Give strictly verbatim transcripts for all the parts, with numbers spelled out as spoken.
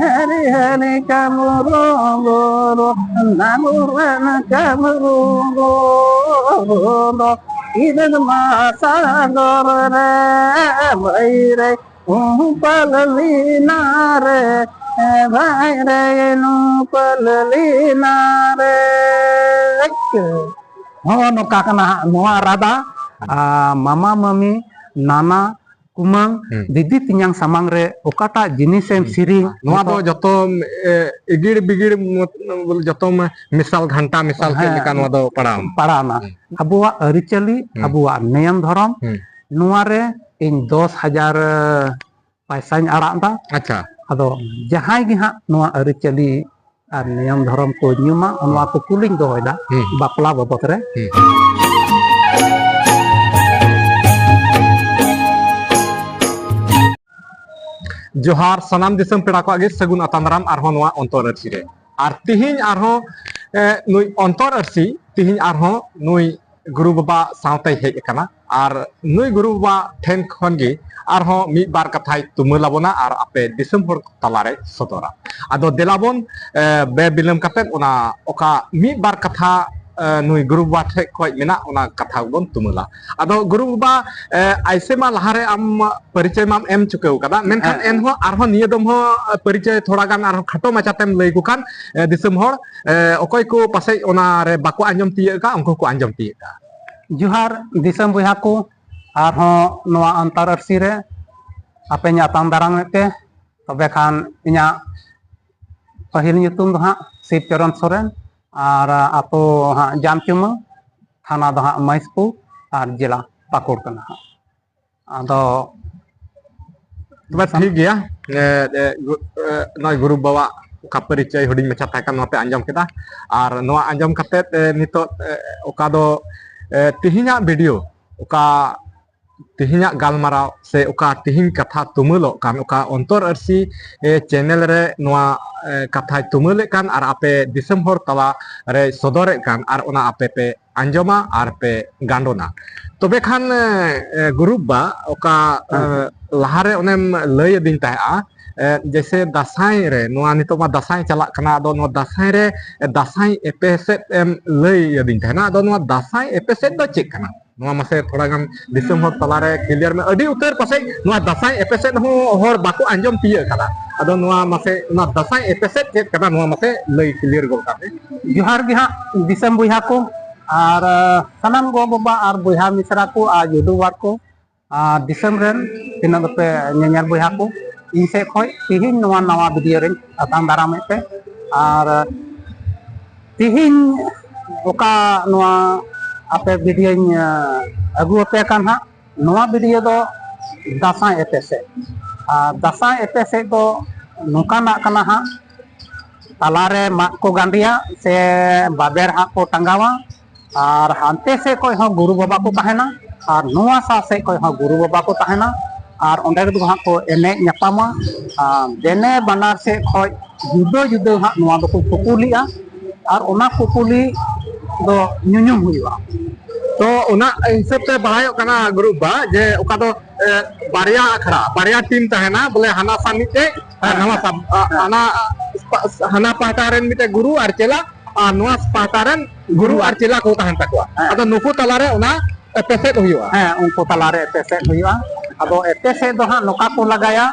ᱦᱟᱹᱨᱤ ᱦᱟᱹᱨᱤ ᱠᱟᱢᱨᱩ ᱜᱩᱨᱩ, ᱱᱟᱢᱩᱨᱟᱱ ᱠᱟᱢᱨᱩ ᱜᱩᱨᱩ ᱫᱚ ᱤᱫᱟᱹᱜ ᱢᱟ ᱥᱟᱜᱚᱨ ᱨᱮ ᱵᱟᱹᱭ ᱨᱮ ᱩᱯᱟᱹᱞ ᱞᱤᱱᱟ ᱨᱮ, ᱵᱟᱹᱭ ᱨᱮ ᱩᱯᱟᱹᱞ ᱞᱤᱱᱟ ᱨᱮ᱾ ᱦᱚᱸ, ᱱᱚᱝᱠᱟ ᱠᱟᱱᱟ ᱦᱟᱸᱜ ᱱᱚᱣᱟ ᱨᱟᱫᱟ᱾ ᱟᱨ ᱢᱟᱢᱟ ᱢᱟᱹᱢᱤ, ᱱᱟᱱᱟ ᱠᱩᱢᱟᱹᱝ, ᱦᱩᱸ᱾ ᱫᱤᱫᱤ ᱛᱮᱧᱟᱝ ᱥᱟᱢᱟᱝ ᱨᱮ ᱚᱠᱟᱴᱟᱜ ᱡᱤᱱᱤᱥᱮᱢ ᱦᱩᱸ᱾ ᱥᱮᱨᱮᱧ, ᱱᱚᱣᱟ ᱫᱚ ᱡᱚᱛᱚ ᱡᱚᱛᱚ, ᱮ, ᱤᱜᱤᱲ ᱵᱤᱜᱤᱲ ᱢᱚᱛ-, ᱵᱚᱞᱮ ᱡᱚᱛᱚ ᱢᱮᱥᱟᱞ ᱜᱷᱟᱱᱴᱟ ᱢᱮᱥᱟᱞ ᱪᱮᱫ ᱦᱮᱸ, ᱞᱮᱠᱟ ᱱᱚᱣᱟ ᱫᱚ ᱯᱟᱲᱟᱣ ᱮᱱᱟ? ᱯᱟᱲᱟᱣ ᱮᱱᱟ᱾ ᱦᱩᱸ᱾ ᱟᱵᱚᱣᱟᱜ ᱟᱹᱨᱤᱪᱟᱹᱞᱤ, ᱦᱩᱸ᱾ ᱟᱵᱚᱣᱟᱜ ᱱᱤᱭᱚᱢ ᱫᱷᱚᱨᱚᱢ, ᱦᱩᱸ᱾ ᱱᱚᱣᱟ ᱨᱮ ᱤᱧ ᱫᱚᱥ ᱦᱟᱡᱟᱨ ᱯᱟᱭᱥᱟᱧ ᱟᱲᱟᱜ ᱮᱫᱟ᱾ ᱟᱪᱪᱷᱟ᱾ ᱟᱫᱚ ᱡᱟᱦᱟᱸᱭ ᱜᱮ ᱦᱟᱸᱜ ᱱᱚᱣᱟ ᱟᱹᱨᱤᱪᱟᱹᱞᱤ ᱟᱨ ᱱᱤᱭᱚᱢ ᱫᱷᱚᱨᱚᱢ ᱠᱚ ᱧᱩᱢᱟ, ᱱᱚᱣᱟ ᱠᱚ ᱠᱩᱞᱤᱧ ᱫᱚᱦᱚᱭᱮᱫᱟ ᱦᱩᱸ᱾ ᱵᱟᱯᱞᱟ ᱵᱟᱵᱚᱫ ᱨᱮ᱾ ᱦᱩᱸ᱾ ᱡᱚᱦᱟᱨ, ᱥᱟᱱᱟᱢ ᱫᱤᱥᱚᱢ ᱯᱮᱲᱟ ᱠᱚᱣᱟᱜ ᱜᱮ ᱥᱟᱹᱜᱩᱱ ᱟᱛᱟᱝ ᱫᱟᱨᱟᱢ ᱟᱨᱦᱚᱸ ᱱᱚᱣᱟ ᱚᱱᱛᱚᱨ ᱟᱹᱨᱥᱤ ᱨᱮ᱾ ᱟᱨ ᱛᱤᱦᱤᱧ ᱟᱨᱦᱚᱸ, ᱮ, ᱱᱩᱭ ᱚᱱᱛᱚᱨ ᱟᱹᱨᱥᱤ ᱛᱤᱦᱤᱧ ᱟᱨᱦᱚᱸ ᱱᱩᱭ ᱜᱩᱨᱩ ᱵᱟᱵᱟ ᱥᱟᱶᱛᱮᱭ ᱦᱮᱡ ᱟᱠᱟᱱᱟ᱾ ᱟᱨ ᱱᱩᱭ ᱜᱩᱨᱩ ᱵᱟᱵᱟ ᱴᱷᱮᱱ ᱠᱷᱚᱱ ᱜᱮ ᱟᱨᱦᱚᱸ ᱢᱤᱫ ᱵᱟᱨ ᱠᱟᱛᱷᱟᱭ ᱛᱩᱢᱟᱹᱞ ᱟᱵᱚᱱᱟ ᱟᱨ ᱟᱯᱮ ᱫᱤᱥᱚᱢ ᱦᱚᱲ ᱛᱟᱞᱟᱨᱮ ᱥᱚᱫᱚᱨᱟ᱾ ᱟᱫᱚ ᱫᱮᱞᱟ ᱵᱚᱱ, ᱮ, ᱵᱮ ᱵᱤᱞᱚᱢ ᱠᱟᱛᱮᱫ ᱚᱱᱟ ᱚᱠᱟ ᱢᱤᱫ ᱵᱟᱨ ᱠᱟᱛᱷᱟ, ᱮ, ᱱᱩᱭ ᱜᱩᱨᱩ ᱵᱟᱵᱟ ᱴᱷᱮᱡ ᱠᱷᱚᱡ ᱢᱮᱱᱟᱜ, ᱚᱱᱟ ᱠᱟᱛᱷᱟ ᱵᱚᱱ ᱛᱩᱢᱟᱹᱞᱟ᱾ ᱟᱫᱚ ᱜᱩᱨᱩ ᱵᱟᱵᱟ, ᱮ, ᱟᱭᱥᱮ ᱢᱟ ᱞᱟᱦᱟᱨᱮ ᱟᱢ ᱯᱚᱨᱤᱪᱚᱭ ᱢᱟᱢ ᱮᱢ ᱪᱩᱠᱟᱹᱣ ᱠᱟᱫᱟ, ᱢᱮᱱᱠᱷᱟᱱ ᱦᱮᱸ᱾ ᱮᱱᱦᱚᱸ ᱟᱨᱦᱚᱸ ᱱᱤᱭᱟᱹ ᱫᱚᱢ ᱦᱚᱸ ᱯᱚᱨᱤᱪᱚᱭ ᱛᱷᱚᱲᱟ ᱜᱟᱱ ᱟᱨᱦᱚᱸ ᱠᱷᱟᱴᱚ ᱢᱟᱪᱷᱟᱛᱮᱢ ᱞᱟᱹᱭ ᱟᱠᱚ ᱠᱷᱟᱱ, ᱮ, ᱫᱤᱥᱚᱢ ᱦᱚᱲ, ᱮ, ᱚᱠᱚᱭ ᱠᱚ ᱯᱟᱥᱮᱡ ᱚᱱᱟᱨᱮ ᱵᱟᱠᱚ ᱟᱸᱡᱚᱢ ᱛᱤᱭᱟᱹᱜ ᱠᱟᱜ, ᱩᱱᱠᱩ ᱠᱚ ᱟᱸᱡᱚᱢ ᱛᱤᱭᱟᱹᱜ ᱠᱟᱜ᱾ ᱡᱚᱦᱟᱨ ᱫᱤᱥᱚᱢ ᱵᱚᱭᱦᱟ ᱠᱚ, ᱟᱨᱦᱚᱸ ᱱᱚᱣᱟ ᱚᱱᱛᱚᱨ ᱟᱹᱨᱥᱤ ᱨᱮ ᱟᱯᱮ ᱧᱟᱯᱟᱢ ᱫᱟᱨᱟᱢᱮᱫ ᱯᱮ᱾ ᱛᱚᱵᱮ ᱠᱷᱟᱱ ᱤᱧᱟᱹᱜ ᱯᱟᱹᱦᱤᱞ ᱧᱩᱛᱩᱢ ᱫᱚ ᱦᱟᱸᱜ ᱥᱤᱵ ᱪᱚᱨᱚᱱ ᱥᱚᱨᱮᱱ, ᱟᱨ ᱟᱛᱳ ᱦᱟᱸᱜ ᱡᱟᱢᱪᱩᱢᱟᱹ, ᱛᱷᱟᱱᱟ ᱫᱚ ᱦᱟᱸᱜ ᱢᱚᱦᱮᱥᱯᱩᱨ ᱟᱨ ᱡᱮᱞᱟ ᱯᱟᱹᱠᱩᱲ ᱠᱟᱱᱟ ᱦᱟᱸᱜ᱾ ᱟᱫᱚ ᱛᱚᱵᱮ ᱴᱷᱤᱠ ᱜᱮᱭᱟ᱾ ᱮ, ᱮ, ᱜᱩ-, ᱮ, ᱱᱚᱜᱼᱚᱭ ᱜᱩᱨᱩ ᱵᱟᱵᱟᱣᱟᱜ ᱚᱠᱟ ᱯᱚᱨᱤᱪᱚᱭ ᱦᱩᱰᱤᱧ ᱢᱟᱪᱷᱟ ᱛᱟᱦᱮᱸ ᱠᱟᱱ, ᱱᱚᱣᱟ ᱯᱮ ᱟᱸᱡᱚᱢ ᱠᱮᱫᱟ᱾ ᱟᱨ ᱱᱚᱣᱟ ᱟᱸᱡᱚᱢ ᱠᱟᱛᱮᱫ, ᱮ, ᱱᱤᱛᱚᱜ, ᱮ, ᱚᱠᱟ ᱫᱚ, ᱮ, ᱛᱤᱦᱤᱧᱟᱜ ᱵᱷᱤᱰᱤᱭᱳ, ᱚᱠᱟ ᱛᱤᱦᱤᱧᱟᱜ ᱜᱟᱞᱢᱟᱨᱟᱣ ᱥᱮ ᱚᱠᱟ ᱛᱤᱦᱤᱧ ᱠᱟᱛᱷᱟ ᱛᱩᱢᱟᱹᱞᱚᱜ ᱠᱟᱱ, ᱚᱠᱟ ᱚᱱᱛᱚᱨ ᱟᱹᱨᱥᱤ, ᱮ, ᱪᱮᱱᱮᱞ ᱨᱮ ᱱᱚᱣᱟ, ᱮ, ᱠᱟᱛᱷᱟᱭ ᱛᱩᱢᱟᱹᱞᱮᱫ ᱠᱟᱱ ᱟᱨ ᱟᱯᱮ ᱫᱤᱥᱚᱢ ᱦᱚᱲ ᱛᱟᱞᱟ ᱨᱮᱭ ᱥᱚᱫᱚᱨᱮᱫ ᱠᱟᱱ, ᱟᱨ ᱚᱱᱟ ᱟᱯᱮ ᱯᱮ ᱟᱸᱡᱚᱢᱟ ᱟᱨ ᱯᱮ ᱜᱟᱸᱰᱚᱱᱟ᱾ ᱛᱚᱵᱮ ᱠᱷᱟᱱ, ᱮ, ᱮ, ᱜᱩᱨᱩ ᱵᱟ, ᱚᱠᱟ, ᱮ, ᱦᱮᱸ᱾ ᱞᱟᱦᱟᱨᱮ ᱚᱱᱮᱢ ᱞᱟᱹᱭ ᱟᱹᱫᱤᱧ ᱛᱟᱦᱮᱸᱜᱼᱟ, ᱮ, ᱡᱮᱭᱥᱮ ᱫᱟᱸᱥᱟᱭ ᱨᱮ, ᱱᱚᱣᱟ ᱱᱤᱛᱚᱜ ᱢᱟ ᱫᱟᱸᱥᱟᱭ ᱪᱟᱞᱟᱜ ᱠᱟᱱᱟ, ᱟᱫᱚ ᱱᱚᱣᱟ ᱫᱟᱸᱥᱟᱭ ᱨᱮ, ᱮ, ᱫᱟᱸᱥᱟᱭ ᱮᱯᱮᱥᱮᱫ ᱮᱢ ᱞᱟᱹᱭ ᱟᱹᱫᱤᱧ ᱛᱟᱦᱮᱱᱟ, ᱟᱫᱚ ᱱᱚᱣᱟ ᱫᱟᱸᱥᱟᱭ ᱮᱯᱮᱥᱮᱫ ᱫᱚ ᱪᱮᱫ ᱠᱟᱱᱟ? ᱱᱚᱣᱟ ᱢᱟᱥᱮ ᱛᱷᱚᱲᱟ ᱜᱟᱱ ᱫᱤᱥᱚᱢ ᱦᱚᱲ ᱛᱟᱞᱟᱨᱮ ᱠᱞᱤᱭᱟᱨ ᱢᱮ᱾ ᱟᱹᱰᱤ ᱩᱛᱟᱹᱨ ᱯᱟᱥᱮᱡ ᱱᱚᱣᱟ ᱫᱟᱸᱥᱟᱭ ᱮᱯᱮᱥᱮᱫ ᱦᱚᱸ ᱦᱚᱲ ᱵᱟᱠᱚ ᱟᱸᱡᱚᱢ ᱛᱤᱭᱟᱹᱜ ᱠᱟᱫᱟ᱾ ᱟᱫᱚ ᱱᱚᱣᱟ ᱢᱟᱥᱮ, ᱱᱚᱣᱟ ᱫᱟᱸᱥᱟᱭ ᱮᱯᱮᱥᱮᱫ ᱪᱮᱫ ᱠᱟᱱᱟ, ᱱᱚᱣᱟ ᱢᱟᱥᱮ ᱞᱟᱹᱭ ᱠᱞᱤᱭᱟᱨ ᱜᱚᱫ ᱠᱟᱜ ᱢᱮ᱾ ᱡᱚᱦᱟᱨ ᱜᱮ ᱦᱟᱸᱜ ᱫᱤᱥᱚᱢ ᱵᱚᱭᱦᱟ ᱠᱚ, ᱟᱨ, ᱟ, ᱥᱟᱱᱟᱢ ᱜᱚ ᱵᱟᱵᱟ ᱟᱨ ᱵᱚᱭᱦᱟ ᱢᱤᱥᱨᱟ ᱠᱚ ᱟᱨ ᱭᱩᱴᱩᱵᱟᱨ ᱠᱚ, ᱟᱨ ᱫᱤᱥᱚᱢ ᱨᱮᱱ ᱛᱤᱱᱟᱹᱜ ᱫᱚᱯᱮ ᱧᱮᱧᱮᱞ ᱵᱚᱭᱦᱟ ᱠᱚ, ᱤᱧ ᱥᱮᱫ ᱠᱷᱚᱱ ᱛᱤᱦᱤᱧ ᱱᱚᱣᱟ ᱱᱟᱣᱟ ᱵᱷᱤᱰᱤᱭᱳ ᱨᱮᱧ ᱟᱛᱟᱝ ᱫᱟᱨᱟᱢᱮᱫ ᱯᱮ᱾ ᱟᱨ ᱛᱤᱦᱤᱧ ᱚᱠᱟ ᱱᱚᱣᱟ ᱟᱯᱮ ᱵᱷᱤᱰᱤᱭᱳᱧ, ᱟ, ᱟᱹᱜᱩ ᱟᱯᱮ ᱠᱟᱱ ᱦᱟᱸᱜ, ᱱᱚᱣᱟ ᱵᱷᱤᱰᱤᱭᱳ ᱫᱚ ᱫᱟᱸᱥᱟᱭ ᱮᱯᱮᱥᱮᱫ᱾ ᱟᱨ ᱫᱟᱸᱥᱟᱭ ᱮᱯᱮᱥᱮᱫ ᱫᱚ ᱱᱚᱝᱠᱟᱱᱟᱜ ᱠᱟᱱᱟ ᱦᱟᱸᱜ, ᱛᱟᱞᱟᱨᱮ ᱢᱟᱫ ᱠᱚ ᱜᱟᱸᱰᱮᱭᱟ ᱥᱮ ᱵᱟᱵᱮᱨ ᱦᱟᱸᱜ ᱠᱚ ᱴᱟᱸᱜᱟᱣᱟ, ᱟᱨ ᱦᱟᱱᱛᱮ ᱥᱮᱫ ᱠᱷᱚᱱ ᱦᱚᱸ ᱜᱩᱨᱩ ᱵᱟᱵᱟ ᱠᱚ ᱛᱟᱦᱮᱱᱟ, ᱟᱨ ᱱᱚᱣᱟ ᱥᱟᱶ ᱥᱮᱫ ᱠᱷᱚᱱ ᱦᱚᱸ ᱜᱩᱨᱩ ᱵᱟᱵᱟ ᱠᱚ ᱛᱟᱦᱮᱱᱟ, ᱟᱨ ᱚᱸᱰᱮ ᱫᱚ ᱦᱟᱸᱜ ᱠᱚ ᱮᱱᱮᱡ ᱧᱟᱯᱟᱢᱟ᱾ ᱟᱨ ᱫᱮᱱᱮ ᱵᱟᱱᱟᱨ ᱥᱮᱫ ᱠᱷᱚᱱ ᱡᱩᱫᱟᱹ ᱡᱩᱫᱟᱹ ᱦᱟᱸᱜ ᱱᱚᱣᱟ ᱫᱚᱠᱚ ᱯᱩᱯᱩᱞᱤᱜᱼᱟ, ᱟᱨ ᱚᱱᱟ ᱯᱩᱯᱩᱞᱤ ᱫᱚ ᱧᱩᱧᱩᱢ ᱦᱩᱭᱩᱜᱼᱟ᱾ ᱛᱚ, ᱚᱱᱟ ᱦᱤᱥᱟᱹᱵ ᱛᱮ ᱵᱟᱲᱟᱭᱚᱜ ᱠᱟᱱᱟ ᱜᱩᱨᱩ ᱵᱟ, ᱡᱮ ᱚᱠᱟ ᱫᱚ, ᱮ, ᱵᱟᱨᱭᱟ ᱟᱠᱷᱲᱟ, ᱵᱟᱨᱭᱟ ᱴᱤᱢ ᱛᱟᱦᱮᱱᱟ, ᱵᱚᱞᱮ ᱦᱟᱱᱟ ᱥᱟ ᱢᱤᱫᱴᱮᱡ ᱟᱨ ᱦᱮᱸ, ᱱᱟᱣᱟ ᱥᱟ, ᱟ, ᱦᱮᱸ᱾ ᱦᱟᱱᱟ, ᱦᱟᱱᱟ ᱯᱟᱦᱴᱟ ᱨᱮᱱ ᱢᱤᱫᱴᱮᱡ ᱜᱩᱨᱩ ᱟᱨ ᱪᱮᱞᱟ, ᱟᱨ ᱱᱚᱣᱟ ᱯᱟᱦᱴᱟ ᱨᱮᱱ ᱜᱩᱨᱩ ᱜᱩᱨᱩ ᱟᱨ ᱟᱨ ᱪᱮᱞᱟ ᱠᱚ ᱛᱟᱦᱮᱱ ᱛᱟᱠᱚᱣᱟ᱾ ᱦᱮᱸ᱾ ᱟᱫᱚ ᱱᱩᱠᱩ ᱛᱟᱞᱟᱨᱮ ᱚᱱᱟ ᱮᱯᱮᱥᱮᱫ ᱦᱩᱭᱩᱜᱼᱟ᱾ ᱦᱮᱸ, ᱩᱱᱠᱩ ᱛᱟᱞᱟᱨᱮ ᱮᱯᱮᱥᱮᱫ ᱦᱩᱭᱩᱜᱼᱟ᱾ ᱟᱫᱚ ᱮᱯᱮᱥᱮᱫ ᱫᱚ ᱦᱟᱸᱜ ᱱᱚᱝᱠᱟ ᱠᱚ ᱞᱟᱜᱟᱭᱟ,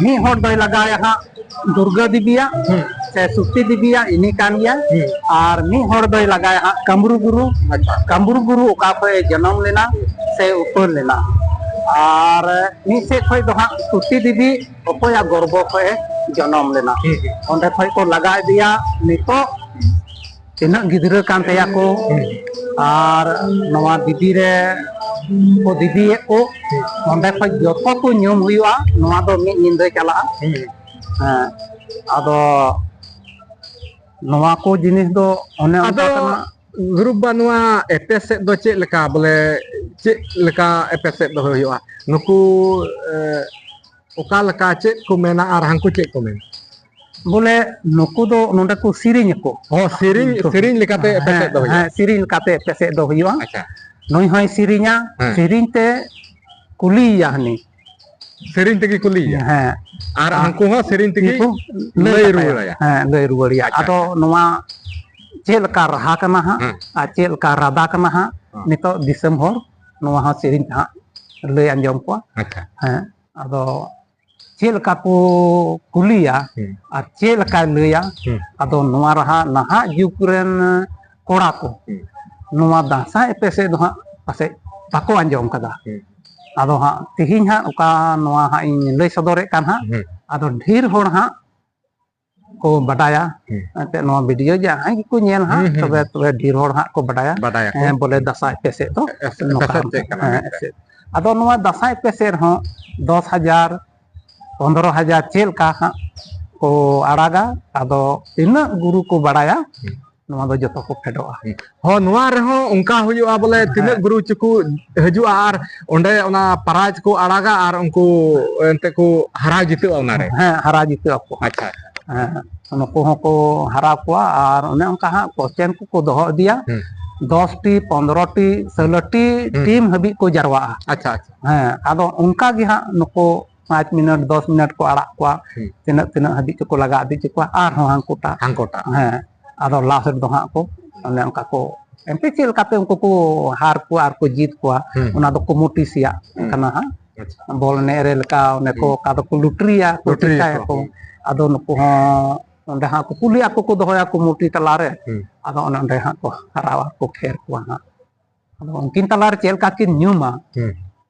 ᱢᱤᱫ ᱦᱚᱲ ᱫᱚᱭ ᱞᱟᱜᱟᱭᱟ ᱦᱟᱸᱜ ᱫᱩᱨᱜᱟᱹ ᱫᱮᱵᱤᱭᱟᱜ ᱦᱩᱸ᱾ ᱥᱮ ᱥᱚᱛᱤ ᱫᱮᱵᱤᱭᱟᱜ, ᱤᱱᱤ ᱠᱟᱱ ᱜᱮᱭᱟ᱾ ᱦᱩᱸ᱾ ᱟᱨ ᱢᱤᱫ ᱦᱚᱲ ᱫᱚᱭ ᱞᱟᱜᱟᱭᱟ ᱦᱟᱸᱜ ᱠᱟᱢᱨᱩ ᱜᱩᱨᱩ᱾ ᱟᱪᱪᱷᱟ᱾ ᱠᱟᱢᱨᱩ ᱜᱩᱨᱩ ᱚᱠᱟ ᱠᱷᱚᱱ ᱮ ᱡᱚᱱᱚᱢ ᱞᱮᱱᱟ ᱦᱩᱸ᱾ ᱥᱮ ᱩᱯᱟᱹᱞ ᱞᱮᱱᱟ, ᱟᱨ ᱢᱤᱫ ᱥᱮᱫ ᱠᱷᱚᱱ ᱫᱚ ᱦᱟᱸᱜ ᱥᱚᱛᱤ ᱫᱮᱵᱤ ᱚᱠᱚᱭᱟᱜ ᱜᱚᱨᱵᱚ ᱠᱷᱚᱱ ᱮ ᱡᱚᱱᱚᱢ ᱞᱮᱱᱟ, ᱦᱩᱸ, ᱦᱩᱸ᱾ ᱚᱸᱰᱮ ᱠᱷᱚᱱ ᱠᱚ ᱞᱟᱜᱟ ᱤᱫᱤᱭᱟ᱾ ᱱᱤᱛᱚᱜ ᱛᱤᱱᱟᱹᱜ ᱜᱤᱫᱽᱨᱟᱹ ᱠᱟᱱ ᱛᱟᱭᱟ ᱠᱚ, ᱦᱩᱸ᱾ ᱟᱨ ᱱᱚᱣᱟ ᱫᱮᱵᱤ ᱨᱮ ᱠᱚ ᱫᱮᱵᱤᱭᱮᱫ ᱠᱚ, ᱦᱩᱸ᱾ ᱚᱸᱰᱮ ᱠᱷᱚᱱ ᱡᱚᱛᱚ ᱠᱚ ᱧᱩᱢ ᱦᱩᱭᱩᱜᱼᱟ᱾ ᱱᱚᱣᱟ ᱫᱚ ᱢᱤᱫ ᱧᱤᱫᱟᱹ ᱪᱟᱞᱟᱜᱼᱟ᱾ ᱦᱩᱸ᱾ ᱦᱮᱸ, ᱟᱫᱚ ᱱᱚᱣᱟ ᱠᱚ ᱡᱤᱱᱤᱥ ᱫᱚ ᱚᱱᱮ ᱚᱱᱠᱟ ᱟᱫᱚ ᱠᱟᱱᱟ᱾ ᱜᱩᱨᱩ ᱵᱟ, ᱱᱚᱣᱟ ᱮᱯᱮᱥᱮᱫ ᱫᱚ ᱪᱮᱫ ᱞᱮᱠᱟ, ᱵᱚᱞᱮ ᱪᱮᱫ ᱞᱮᱠᱟ ᱮᱯᱮᱥᱮᱫ ᱫᱚ ᱦᱩᱭᱩᱜᱼᱟ? ᱱᱩᱠᱩ, ᱮ, ᱚᱠᱟ ᱞᱮᱠᱟ ᱪᱮᱫ ᱠᱚ ᱢᱮᱱᱟ ᱟᱨ ᱦᱟᱱᱠᱩ ᱪᱮᱫ ᱠᱚ ᱢᱮᱱᱟ? ᱵᱚᱞᱮ ᱱᱩᱠᱩ ᱫᱚ ᱱᱚᱰᱮ ᱠᱚ ᱥᱮᱨᱮᱧ ᱟᱠᱚ᱾ ᱚ, ᱥᱮᱨᱮᱧ, ᱥᱮᱨᱮᱧ ᱞᱮᱠᱟᱛᱮ ᱦᱮᱸ, ᱮᱯᱮᱥᱮᱫ ᱫᱚ ᱦᱩᱭᱩᱜᱼᱟ? ᱦᱮᱸ, ᱥᱮᱨᱮᱧ ᱞᱮᱠᱟᱛᱮ ᱮᱯᱮᱥᱮᱫ ᱫᱚ ᱦᱩᱭᱩᱜᱼᱟ᱾ ᱟᱪᱪᱷᱟ᱾ ᱱᱩᱭ ᱦᱚᱸᱭ ᱥᱮᱨᱮᱧᱟ, ᱦᱮᱸ᱾ ᱥᱮᱨᱮᱧ ᱛᱮ ᱠᱩᱞᱤᱭᱮᱭᱟ ᱦᱟᱹᱱᱤ, ᱥᱮᱨᱮᱧ ᱛᱮᱜᱮ ᱠᱩᱞᱤᱭᱮᱭᱟ᱾ ᱦᱮᱸ᱾ ᱟᱨ ᱟᱨ ᱩᱱᱠᱩ ᱦᱚᱸ ᱥᱮᱨᱮᱧ ᱛᱮᱜᱮ ᱩᱱᱠᱩ ᱞᱟᱹᱭ ᱞᱟᱹᱭ ᱠᱟᱛᱷᱟᱭᱟ᱾ ᱨᱩᱣᱟᱹᱲᱟᱭᱟ᱾ ᱦᱮᱸ, ᱞᱟᱹᱭ ᱨᱩᱣᱟᱹᱲᱮᱭᱟ᱾ ᱟᱪᱪᱷᱟ, ᱟᱫᱚ ᱟᱪᱪᱷᱟ᱾ ᱱᱚᱣᱟ ᱪᱮᱫ ᱞᱮᱠᱟ ᱨᱟᱦᱟ ᱠᱟᱱᱟ ᱦᱟᱸᱜ, ᱦᱮᱸ᱾ ᱟᱨ ᱪᱮᱫ ᱞᱮᱠᱟ ᱨᱟᱫᱟ ᱠᱟᱱᱟ ᱦᱟᱸᱜ, ᱦᱮᱸ᱾ ᱱᱤᱛᱚᱜ ᱫᱤᱥᱚᱢ ᱦᱚᱲ ᱱᱚᱣᱟ ᱦᱚᱸ ᱥᱮᱨᱮᱧ ᱛᱮ ᱦᱟᱸᱜ ᱞᱟᱹᱭ ᱟᱸᱡᱚᱢ ᱠᱚᱣᱟ᱾ ᱟᱪᱪᱷᱟ᱾ ᱦᱮᱸ, ᱟᱫᱚ ᱪᱮᱫ ᱞᱮᱠᱟ ᱠᱚ ᱠᱩᱞᱤᱭᱟ ᱦᱩᱸ᱾ ᱟᱨ ᱪᱮᱫ ᱞᱮᱠᱟᱭ ᱞᱟᱹᱭᱟ, ᱦᱩᱸ᱾ ᱟᱫᱚ ᱱᱚᱣᱟ ᱨᱟᱦᱟ ᱱᱟᱦᱟᱜ ᱡᱩᱜᱽ ᱨᱮᱱ ᱠᱚᱲᱟ ᱠᱚ ᱦᱩᱸ᱾ ᱱᱚᱣᱟ ᱫᱟᱸᱥᱟᱭ ᱮᱯᱮ ᱥᱮᱫ ᱫᱚ ᱦᱟᱸᱜ ᱯᱟᱥᱮᱡ ᱵᱟᱠᱚ ᱟᱸᱡᱚᱢ ᱠᱟᱫᱟ᱾ ᱦᱩᱸ᱾ ᱟᱫᱚ ᱦᱟᱸᱜ ᱛᱮᱦᱮᱧ ᱦᱟᱸᱜ ᱚᱠᱟ ᱱᱚᱣᱟ ᱦᱟᱸᱜ ᱤᱧ ᱞᱟᱹᱭ ᱥᱚᱫᱚᱨᱮᱫ ᱠᱟᱱ ᱦᱟᱸᱜ, ᱦᱩᱸ᱾ ᱟᱫᱚ ᱰᱷᱮᱨ ᱦᱚᱲ ᱦᱟᱸᱜ ᱠᱚ ᱵᱟᱰᱟᱭᱟ᱾ ᱦᱩᱸ᱾ ᱮᱱᱛᱮᱫ ᱱᱚᱣᱟ ᱵᱷᱤᱰᱤᱭᱳ ᱡᱟᱦᱟᱸᱭ ᱜᱮᱠᱚ ᱧᱮᱞ ᱦᱟᱸᱜ, ᱦᱩᱸ, ᱦᱩᱸ, ᱛᱚᱵᱮ, ᱦᱩᱸ᱾ ᱛᱚᱵᱮ ᱰᱷᱮᱨ ᱦᱚᱲ ᱦᱟᱸᱜ ᱠᱚ ᱵᱟᱰᱟᱭᱟ᱾ ᱵᱟᱰᱟᱭᱟᱠᱚ᱾ ᱦᱮᱸ, ᱵᱚᱞᱮ ᱫᱟᱸᱥᱟᱭ ᱮᱯᱮ ᱥᱮᱫ ᱫᱚ ᱮᱥ-, ᱱᱚᱝᱠᱟ ᱮᱯᱮᱥᱮᱫ ᱦᱟᱸᱜ, ᱪᱮᱫ ᱠᱟᱱᱟ ᱦᱮᱸ, ᱢᱮᱱᱛᱮ᱾ ᱮᱯᱮᱥᱮᱫ᱾ ᱟᱫᱚ ᱱᱚᱣᱟ ᱫᱟᱸᱥᱟᱭ ᱮᱯᱮ ᱥᱮᱫ ᱨᱮᱦᱚᱸ ᱫᱚᱥ ᱦᱟᱡᱟᱨ, ᱯᱚᱱᱫᱽᱨᱚ ᱦᱟᱡᱟᱨ ᱪᱮᱫ ᱞᱮᱠᱟ ᱦᱟᱸᱜ ᱠᱚ ᱟᱲᱟᱜᱟ, ᱟᱫᱚ ᱛᱤᱱᱟᱹᱜ ᱜᱩᱨᱩ ᱠᱚ ᱵᱟᱲᱟᱭᱟ, ᱦᱩᱸ᱾ ᱱᱚᱣᱟ ᱫᱚ ᱡᱚᱛᱚ ᱠᱚ ᱯᱷᱮᱰᱚᱜᱼᱟ᱾ ᱦᱩᱸ᱾ ᱦᱚᱸ, ᱱᱚᱣᱟ ᱨᱮᱦᱚᱸ ᱚᱱᱠᱟ ᱦᱩᱭᱩᱜᱼᱟ, ᱵᱚᱞᱮ ᱦᱮᱸ᱾ ᱛᱤᱱᱟᱹᱜ ᱜᱩᱨᱩ ᱪᱚᱠᱚ ᱦᱤᱡᱩᱜᱼᱟ ᱟᱨ ᱚᱸᱰᱮ ᱚᱱᱟ ᱯᱨᱟᱭᱤᱡᱽ ᱠᱚ ᱟᱲᱟᱜᱟ ᱟᱨ ᱩᱱᱠᱩ ᱮᱱᱛᱮ ᱠᱚ ᱦᱟᱨᱟᱣ ᱡᱤᱛᱟᱹᱜᱼᱟ ᱚᱱᱟᱨᱮ᱾ ᱦᱮᱸ, ᱦᱟᱨᱟ ᱡᱤᱛᱟᱹᱜ ᱟᱠᱚ᱾ ᱟᱪᱪᱷᱟ, ᱟᱪᱪᱷᱟ᱾ ᱦᱮᱸ, ᱱᱩᱠᱩ ᱦᱚᱸᱠᱚ ᱦᱟᱨᱟᱣ ᱠᱚᱣᱟ ᱟᱨ ᱚᱱᱮ ᱚᱱᱠᱟ ᱦᱟᱸᱜ ᱠᱚᱥᱪᱮᱱ ᱠᱚᱠᱚ ᱫᱚᱦᱚ ᱤᱫᱤᱭᱟ᱾ ᱦᱩᱸ᱾ ᱫᱚᱥ ᱴᱤ, ᱯᱚᱱᱫᱽᱨᱚ ᱴᱤ, ᱥᱳᱞᱳ ᱴᱤ ᱦᱩᱸ᱾ ᱴᱤᱢ ᱦᱟᱹᱵᱤᱡ ᱠᱚ ᱡᱟᱨᱣᱟᱜᱼᱟ᱾ ᱟᱪᱪᱷᱟ, ᱟᱪᱪᱷᱟ᱾ ᱦᱮᱸ, ᱟᱫᱚ ᱚᱱᱠᱟ ᱜᱮ ᱦᱟᱸᱜ ᱱᱩᱠᱩ ᱯᱟᱸᱪ ᱢᱤᱱᱤᱴ, ᱫᱚᱥ ᱢᱤᱱᱤᱴ ᱠᱚ ᱟᱲᱟᱜ ᱠᱚᱣᱟ᱾ ᱦᱩᱸ᱾ ᱛᱤᱱᱟᱹᱜ, ᱛᱤᱱᱟᱹᱜ ᱦᱟᱹᱵᱤᱡ ᱪᱚᱠᱚ ᱞᱟᱜᱟ ᱤᱫᱤ ᱦᱚᱪᱚ ᱠᱚᱣᱟ, ᱟᱨᱦᱚᱸ ᱦᱟᱱᱠᱩᱴᱟ᱾ ᱦᱟᱱᱠᱩᱴᱟ᱾ ᱦᱮᱸ, ᱟᱫᱚ ᱞᱟᱥᱴ ᱨᱮᱫᱚ ᱦᱟᱸᱜ ᱠᱚ ᱚᱱᱮ ᱚᱱᱠᱟ ᱠᱚ, ᱮᱱᱛᱮ ᱪᱮᱫ ᱞᱮᱠᱟᱛᱮ ᱩᱱᱠᱩ ᱠᱚ ᱦᱟᱨ ᱠᱚᱣᱟ ᱟᱨ ᱠᱚ ᱡᱤᱛ ᱠᱚᱣᱟ, ᱦᱩᱸ᱾ ᱚᱱᱟ ᱫᱚ ᱠᱚᱢᱤᱴᱤ ᱥᱮᱭᱟᱜ ᱦᱩᱸ᱾ ᱠᱟᱱᱟ ᱦᱟᱸᱜ᱾ ᱟᱪᱪᱷᱟ᱾ ᱵᱚᱞ ᱮᱱᱮᱡ ᱨᱮ ᱞᱮᱠᱟ, ᱚᱱᱮ ᱠᱚ ᱦᱩᱸ᱾ ᱚᱠᱟ ᱫᱚᱠᱚ ᱞᱩᱴᱨᱤᱭᱟ, ᱠᱚ ᱞᱩᱴᱨᱤᱭᱟᱠᱚ᱾ ᱪᱤᱠᱟᱭᱟᱠᱚ᱾ ᱦᱩᱸ᱾ ᱟᱫᱚ ᱱᱩᱠᱩ ᱦᱚᱸ ᱚᱸᱰᱮ ᱦᱟᱸᱜ ᱠᱚ ᱠᱩᱞᱤᱭᱟᱠᱚ, ᱠᱚ ᱫᱚᱦᱚᱭᱟ ᱠᱚᱢᱤᱴᱤ ᱛᱟᱞᱟᱨᱮ᱾ ᱦᱩᱸ᱾ ᱟᱫᱚ ᱚᱱᱮ ᱚᱸᱰᱮ ᱦᱟᱸᱜ ᱠᱚ ᱦᱟᱨᱟᱣᱟ, ᱠᱚ ᱠᱷᱮᱨ ᱠᱚᱣᱟ ᱦᱟᱸᱜ᱾ ᱟᱫᱚ ᱩᱱᱠᱤᱱ ᱛᱟᱞᱟᱨᱮ ᱪᱮᱫ ᱞᱮᱠᱟ ᱠᱤᱱ ᱧᱩᱢᱟ, ᱦᱩᱸ᱾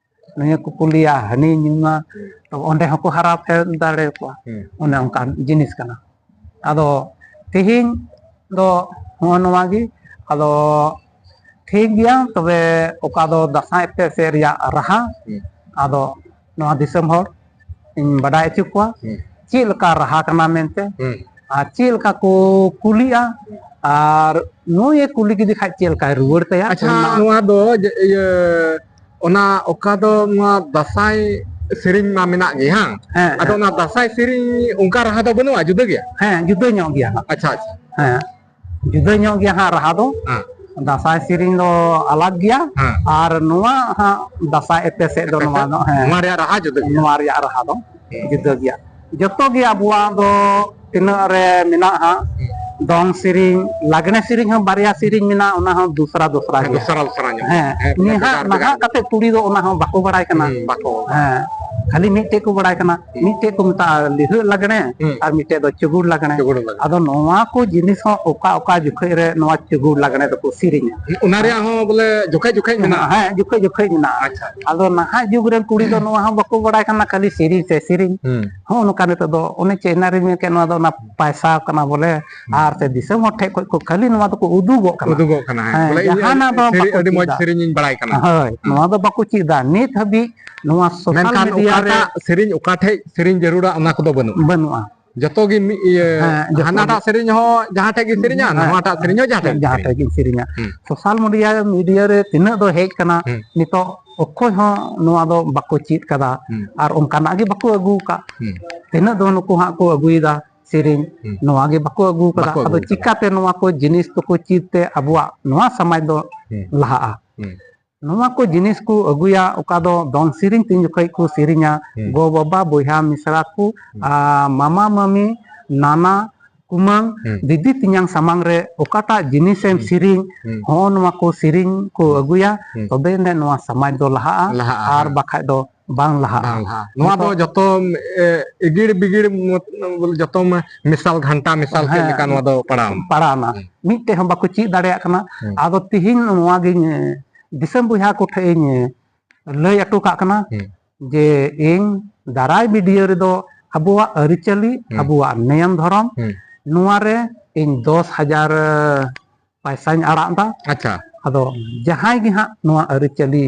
ᱱᱩᱭᱮ ᱠᱩᱯᱩᱞᱤᱭᱟ, ᱦᱟᱹᱱᱤ ᱧᱩᱢᱟ, ᱦᱩᱸ᱾ ᱛᱚ ᱚᱸᱰᱮ ᱦᱚᱸᱠᱚ ᱦᱟᱨᱟᱣ ᱯᱷᱮᱨ ᱫᱟᱲᱮᱭᱟᱠᱚᱣᱟ᱾ ᱦᱩᱸ᱾ ᱚᱱᱮ ᱚᱱᱠᱟᱱ ᱡᱤᱱᱤᱥ ᱠᱟᱱᱟ᱾ ᱟᱫᱚ ᱛᱮᱦᱮᱧ ᱫᱚ ᱦᱚᱸᱜᱼᱚ ᱱᱚᱣᱟ ᱜᱮ᱾ ᱟᱫᱚ ᱴᱷᱤᱠ ᱜᱮᱭᱟ, ᱛᱚᱵᱮ ᱚᱠᱟ ᱫᱚ ᱫᱟᱸᱥᱟᱭ ᱮᱯᱮ ᱥᱮᱫ ᱨᱮᱭᱟᱜ ᱨᱟᱦᱟ, ᱦᱩᱸ᱾ ᱟᱫᱚ ᱱᱚᱣᱟ ᱫᱤᱥᱚᱢ ᱦᱚᱲ ᱤᱧ ᱵᱟᱰᱟᱭ ᱦᱚᱪᱚ ᱠᱚᱣᱟ, ᱦᱩᱸ᱾ ᱪᱮᱫ ᱞᱮᱠᱟ ᱨᱟᱦᱟ ᱠᱟᱱᱟ ᱢᱮᱱᱛᱮ, ᱦᱩᱸ᱾ ᱟᱨ ᱪᱮᱫ ᱞᱮᱠᱟ ᱠᱚ ᱠᱩᱞᱤᱜᱼᱟ, ᱟᱨ ᱱᱩᱭᱮ ᱠᱩᱞᱤ ᱠᱮᱫᱮ ᱠᱷᱟᱡ ᱪᱮᱫ ᱞᱮᱠᱟᱭ ᱨᱩᱣᱟᱹᱲ ᱛᱟᱭᱟ, ᱟᱪᱪᱷᱟ, ᱚᱱᱟ ᱱᱚᱣᱟ ᱫᱚ ᱡᱮ, ᱤᱭᱟᱹ, ᱚᱱᱟ ᱚᱠᱟ ᱫᱚ ᱱᱚᱣᱟ ᱫᱟᱸᱥᱟᱭ ᱥᱮᱨᱮᱧ ᱢᱟ ᱢᱮᱱᱟᱜ ᱜᱮ, ᱦᱟᱝ? ᱦᱮᱸ, ᱟᱫᱚ ᱦᱮᱸ᱾ ᱚᱱᱟ ᱫᱟᱸᱥᱟᱭ ᱥᱮᱨᱮᱧ ᱚᱱᱠᱟ ᱨᱟᱦᱟ ᱫᱚ ᱵᱟᱹᱱᱩᱜᱼᱟ, ᱡᱩᱫᱟᱹ ᱜᱮᱭᱟ? ᱦᱮᱸ, ᱡᱩᱫᱟᱹ ᱧᱚᱜ ᱜᱮᱭᱟ ᱦᱟᱸᱜ᱾ ᱟᱪᱪᱷᱟ, ᱟᱪᱪᱷᱟ᱾ ᱦᱮᱸ, ᱡᱩᱫᱟᱹ ᱧᱚᱜ ᱜᱮᱭᱟ ᱦᱟᱸᱜ ᱨᱟᱦᱟ ᱫᱚ᱾ ᱦᱮᱸ᱾ ᱫᱟᱸᱥᱟᱭ ᱥᱮᱨᱮᱧ ᱫᱚ ᱟᱞᱟᱜᱽ ᱜᱮᱭᱟ᱾ ᱦᱮᱸ᱾ ᱟᱨ ᱱᱚᱣᱟ ᱦᱟᱸᱜ ᱫᱟᱸᱥᱟᱭ ᱮᱯᱮᱥᱮᱫ ᱫᱚ ᱱᱚᱣᱟ ᱫᱚ, ᱦᱮᱸ, ᱱᱚᱣᱟ ᱨᱮᱭᱟᱜ ᱨᱟᱦᱟ ᱡᱩᱫᱟᱹ ᱜᱮᱭᱟ᱾ ᱱᱚᱣᱟ ᱨᱮᱭᱟᱜ ᱨᱟᱦᱟ ᱫᱚ ᱦᱮᱸ᱾ ᱡᱩᱫᱟᱹ ᱜᱮᱭᱟ᱾ ᱡᱚᱛᱚ ᱜᱮ ᱟᱵᱚᱣᱟᱜ ᱫᱚ ᱛᱤᱱᱟᱹᱜ ᱨᱮ ᱢᱮᱱᱟᱜᱼᱟ, ᱦᱮᱸ᱾ ᱫᱚᱝ ᱥᱮᱨᱮᱧ, ᱞᱟᱜᱽᱬᱮ ᱥᱮᱨᱮᱧ ᱦᱚᱸ ᱵᱟᱨᱭᱟ ᱥᱮᱨᱮᱧ ᱢᱮᱱᱟᱜᱼᱟ, ᱚᱱᱟ ᱦᱚᱸ ᱫᱩᱥᱨᱟ ᱫᱩᱥᱨᱟ ᱦᱮᱸ, ᱜᱮᱭᱟ᱾ ᱫᱚᱥᱨᱟ ᱫᱚᱥᱨᱟ ᱧᱚᱜ᱾ ᱦᱮᱸ, ᱦᱮᱸ, ᱱᱟᱦᱟᱜ, ᱵᱷᱮᱜᱟᱨ ᱵᱷᱮᱜᱟᱨ ᱱᱟᱦᱟᱜ ᱜᱮ᱾ ᱠᱟᱛᱮ ᱠᱩᱲᱤ ᱫᱚ ᱚᱱᱟ ᱦᱚᱸ ᱵᱟᱠᱚ ᱵᱟᱲᱟᱭ ᱠᱟᱱᱟ᱾ ᱦᱩᱸ, ᱵᱟᱠᱚ ᱵᱟᱲᱟᱭ᱾ ᱦᱮᱸ, ᱠᱷᱟᱹᱞᱤ ᱢᱤᱫᱴᱮᱡ ᱠᱚ ᱵᱟᱲᱟᱭ ᱠᱟᱱᱟ, ᱦᱩᱸ᱾ ᱢᱤᱫᱴᱮᱡ ᱠᱚ ᱢᱮᱛᱟᱜᱼᱟ ᱞᱤᱦᱟᱹᱜ ᱞᱟᱜᱽᱬᱮ, ᱦᱩᱸ᱾ ᱟᱨ ᱢᱤᱫᱴᱮᱡ ᱫᱚ ᱪᱩᱜᱩᱲ ᱞᱟᱜᱽᱬᱮ᱾ ᱪᱩᱜᱩᱲ ᱞᱟᱜᱽᱬᱮ᱾ ᱟᱫᱚ ᱱᱚᱣᱟ ᱠᱚ ᱡᱤᱱᱤᱥ ᱦᱚᱸ ᱚᱠᱟ ᱚᱠᱟ ᱡᱚᱠᱷᱮᱡ ᱨᱮ ᱱᱚᱣᱟ ᱪᱩᱜᱩᱲ ᱞᱟᱜᱽᱬᱮ ᱫᱚᱠᱚ ᱥᱮᱨᱮᱧᱟ? ᱚᱱᱟ ᱨᱮᱭᱟᱜ ᱦᱚᱸ ᱵᱚᱞᱮ ᱡᱚᱠᱷᱮᱡ ᱡᱚᱠᱷᱮᱡ ᱢᱮᱱᱟᱜᱼᱟ? ᱦᱮᱸ, ᱡᱚᱠᱷᱮᱡ ᱡᱚᱠᱷᱮᱡ ᱢᱮᱱᱟᱜᱼᱟ᱾ ᱟᱪᱪᱷᱟ᱾ ᱟᱫᱚ ᱱᱟᱦᱟᱜ ᱡᱩᱜᱽ ᱨᱮᱱ ᱠᱩᱲᱤ ᱫᱚ ᱱᱚᱣᱟ ᱦᱚᱸ ᱵᱟᱠᱚ ᱵᱟᱲᱟᱭ ᱠᱟᱱᱟ, ᱠᱷᱟᱹᱞᱤ ᱥᱮᱨᱮᱧ ᱥᱮ ᱥᱮᱨᱮᱧ᱾ ᱦᱩᱸ᱾ ᱦᱚᱸ, ᱱᱚᱝᱠᱟ ᱱᱤᱛᱚᱜ ᱫᱚ ᱚᱱᱮ ᱪᱮᱫ ᱮᱱᱟᱝ ᱨᱮ ᱢᱮᱱ ᱠᱮᱫ, ᱱᱚᱣᱟ ᱫᱚ ᱚᱱᱟ ᱯᱟᱭᱥᱟ ᱠᱟᱱᱟ ᱵᱚᱞᱮ, ᱦᱩᱸ᱾ ᱟᱨ ᱥᱮ ᱫᱤᱥᱚᱢ ᱦᱚᱲ ᱴᱷᱮᱡ ᱠᱷᱚᱡ ᱠᱚ ᱠᱷᱟᱹᱞᱤ ᱱᱚᱣᱟ ᱫᱚᱠᱚ ᱩᱫᱩᱜᱚᱜ ᱠᱟᱱᱟ᱾ ᱩᱫᱩᱜᱚᱜ ᱠᱟᱱᱟ, ᱦᱮᱸ᱾ ᱦᱮᱸ, ᱵᱚᱞᱮ ᱤᱧ ᱡᱟᱦᱟᱱᱟᱜ ᱫᱚ ᱥᱮᱨᱮᱧ, ᱵᱟᱠᱚ ᱟᱹᱰᱤ ᱢᱚᱡᱽ ᱪᱮᱫ ᱫᱟ᱾ ᱥᱮᱨᱮᱧ ᱤᱧ ᱵᱟᱲᱟᱭ ᱠᱟᱱᱟ᱾ ᱦᱳᱭ, ᱦᱩᱸ᱾ ᱱᱚᱣᱟ ᱫᱚ ᱵᱟᱠᱚ ᱪᱮᱫ ᱫᱟ᱾ ᱱᱤᱛ ᱦᱟᱹᱵᱤᱡ ᱱᱚᱣᱟ social ᱢᱮᱱᱠᱷᱟᱱ media ᱨᱮ ᱚᱠᱟᱴᱟᱜ ᱥᱮᱨᱮᱧ, ᱚᱠᱟ ᱴᱷᱮᱡ ᱥᱮᱨᱮᱧ ᱡᱟᱹᱨᱩᱲᱟ, ᱚᱱᱟ ᱠᱚᱫᱚ ᱵᱟᱹᱱᱩᱜᱼᱟ᱾ ᱵᱟᱹᱱᱩᱜᱼᱟ᱾ ᱡᱚᱛᱚ ᱜᱮ ᱢᱤᱫ ᱤᱭᱟᱹ, ᱦᱮᱸ, ᱡᱚᱛᱚ ᱦᱟᱱᱟᱴᱟᱜ ᱜᱮ᱾ ᱥᱮᱨᱮᱧ ᱦᱚᱸ ᱡᱟᱦᱟᱸ ᱴᱷᱮᱡ ᱜᱮ ᱥᱮᱨᱮᱧᱟ, ᱦᱮᱸ, ᱱᱚᱣᱟᱴᱟᱜ ᱥᱮᱨᱮᱧ ᱦᱚᱸ ᱡᱟᱦᱟᱸ ᱴᱷᱮᱡ ᱜᱮ ᱡᱟᱦᱟᱸ ᱥᱮᱨᱮᱧᱟ᱾ ᱴᱷᱮᱡ ᱜᱮ ᱥᱮᱨᱮᱧᱟ᱾ ᱦᱩᱸ᱾ Social media, media ᱨᱮ ᱛᱤᱱᱟᱹᱜ ᱫᱚ ᱦᱮᱡ ᱠᱟᱱᱟ, ᱦᱩᱸ᱾ ᱱᱤᱛᱚᱜ ᱚᱠᱚᱭ ᱦᱚᱸ ᱱᱚᱣᱟ ᱫᱚ ᱵᱟᱠᱚ ᱪᱮᱫ ᱠᱟᱫᱟ᱾ ᱦᱩᱸ᱾ ᱟᱨ ᱚᱱᱠᱟᱱᱟᱜ ᱜᱮ ᱵᱟᱠᱚ ᱟᱹᱜᱩ ᱟᱠᱟᱫ᱾ ᱦᱩᱸ᱾ ᱛᱤᱱᱟᱹᱜ ᱫᱚ ᱱᱩᱠᱩ ᱦᱟᱸᱜ ᱠᱚ ᱟᱹᱜᱩᱭᱮᱫᱟ ᱥᱮᱨᱮᱧ, ᱦᱩᱸ᱾ ᱱᱚᱣᱟ ᱜᱮ ᱵᱟᱠᱚ ᱟᱹᱜᱩ ᱠᱟᱫᱟ᱾ ᱵᱟᱠᱚ ᱟᱫᱚ ᱟᱹᱜᱩ ᱠᱟᱫᱟ᱾ ᱪᱤᱠᱟᱛᱮ ᱱᱚᱣᱟ ᱠᱚ ᱡᱤᱱᱤᱥ ᱫᱚᱠᱚ ᱪᱮᱫ ᱛᱮ ᱟᱵᱚᱣᱟᱜ ᱱᱚᱣᱟ ᱥᱚᱢᱟᱡᱽ ᱫᱚ ᱦᱩᱸ᱾ ᱞᱟᱦᱟᱜᱼᱟ? ᱦᱩᱸ᱾ ᱱᱚᱣᱟ ᱠᱚ ᱡᱤᱱᱤᱥ ᱠᱚ ᱟᱹᱜᱩᱭᱟ, ᱚᱠᱟ ᱫᱚ ᱫᱚᱝ ᱥᱮᱨᱮᱧ ᱛᱤᱱ ᱡᱚᱠᱷᱚᱡ ᱠᱚ ᱥᱮᱨᱮᱧᱟ, ᱦᱩᱸ᱾ ᱜᱚ ᱵᱟᱵᱟ, ᱵᱚᱭᱦᱟ ᱢᱤᱥᱨᱟ ᱠᱚ, ᱦᱩᱸ᱾ ᱟᱨ ᱢᱟᱢᱟ ᱢᱟᱢᱤ, ᱱᱟᱱᱟ ᱠᱩᱢᱟᱹᱝ, ᱦᱩᱸ᱾ ᱫᱤᱫᱤ ᱛᱮᱧᱟᱝ ᱥᱟᱢᱟᱝ ᱨᱮ ᱚᱠᱟᱴᱟᱜ ᱡᱤᱱᱤᱥᱮᱢ ᱦᱩᱸ᱾ ᱥᱮᱨᱮᱧ, ᱦᱩᱸ᱾ ᱦᱚᱸᱜᱼᱚ ᱱᱚᱣᱟ ᱠᱚ ᱥᱮᱨᱮᱧ ᱠᱚ ᱦᱩᱸ᱾ ᱟᱹᱜᱩᱭᱟ, ᱦᱩᱸ᱾ ᱛᱚᱵᱮ ᱟᱹᱱᱤᱡ ᱱᱚᱣᱟ ᱥᱚᱢᱟᱡᱽ ᱫᱚ ᱞᱟᱦᱟᱜᱼᱟ, ᱞᱟᱦᱟᱜᱼᱟ, ᱟᱨ ᱦᱮᱸ᱾ ᱵᱟᱠᱷᱟᱡ ᱫᱚ ᱵᱟᱝ ᱞᱟᱦᱟᱜᱼᱟ᱾ ᱵᱟᱝ ᱞᱟᱦᱟᱜᱼᱟ᱾ ᱱᱚᱣᱟ ᱫᱚ ᱱᱤᱛᱚᱜ ᱡᱚᱛᱚ, ᱮ, ᱤᱜᱤᱲ ᱵᱤᱜᱤᱲ ᱢᱚᱛ-, ᱵᱚᱞᱮ ᱡᱚᱛᱚ ᱢᱮᱥᱟᱞ, ᱜᱷᱟᱱᱴᱟ ᱢᱮᱥᱟᱞ ᱪᱮᱫ ᱦᱮᱸ, ᱞᱮᱠᱟ ᱱᱚᱣᱟ ᱫᱚ ᱯᱟᱲᱟᱣᱱᱟ᱾ ᱯᱟᱲᱟᱣᱱᱟ᱾ ᱦᱩᱸ᱾ ᱢᱤᱫᱴᱮᱡ ᱦᱚᱸ ᱵᱟᱠᱚ ᱪᱮᱫ ᱫᱟᱲᱮᱭᱟᱜ ᱠᱟᱱᱟ᱾ ᱦᱩᱸ᱾ ᱟᱫᱚ ᱛᱤᱦᱤᱧ ᱱᱚᱣᱟ ᱜᱤᱧ, ᱮ, ᱫᱤᱥᱚᱢ ᱵᱚᱭᱦᱟ ᱠᱚ ᱴᱷᱮᱡ ᱤᱧ, ᱮ, ᱞᱟᱹᱭ ᱦᱚᱴᱚ ᱠᱟᱜ ᱠᱟᱱᱟ ᱦᱩᱸ᱾ ᱡᱮ ᱤᱧ ᱫᱟᱨᱟᱭ video ᱨᱮᱫᱚ ᱟᱵᱚᱣᱟᱜ ᱟᱹᱨᱤᱪᱟᱹᱞᱤ, ᱦᱩᱸ᱾ ᱟᱵᱚᱣᱟᱜ ᱱᱤᱭᱚᱢ ᱫᱷᱚᱨᱚᱢ, ᱦᱩᱸ᱾ ᱱᱚᱣᱟ ᱨᱮ ᱤᱧ ᱫᱚᱥ ᱦᱟᱡᱟᱨ ᱯᱟᱭᱥᱟᱧ ᱟᱲᱟᱜ ᱮᱫᱟ᱾ ᱟᱪᱪᱷᱟ᱾ ᱟᱫᱚ ᱡᱟᱦᱟᱸᱭ ᱜᱮ ᱦᱟᱸᱜ ᱱᱚᱣᱟ ᱟᱹᱨᱤᱪᱟᱹᱞᱤ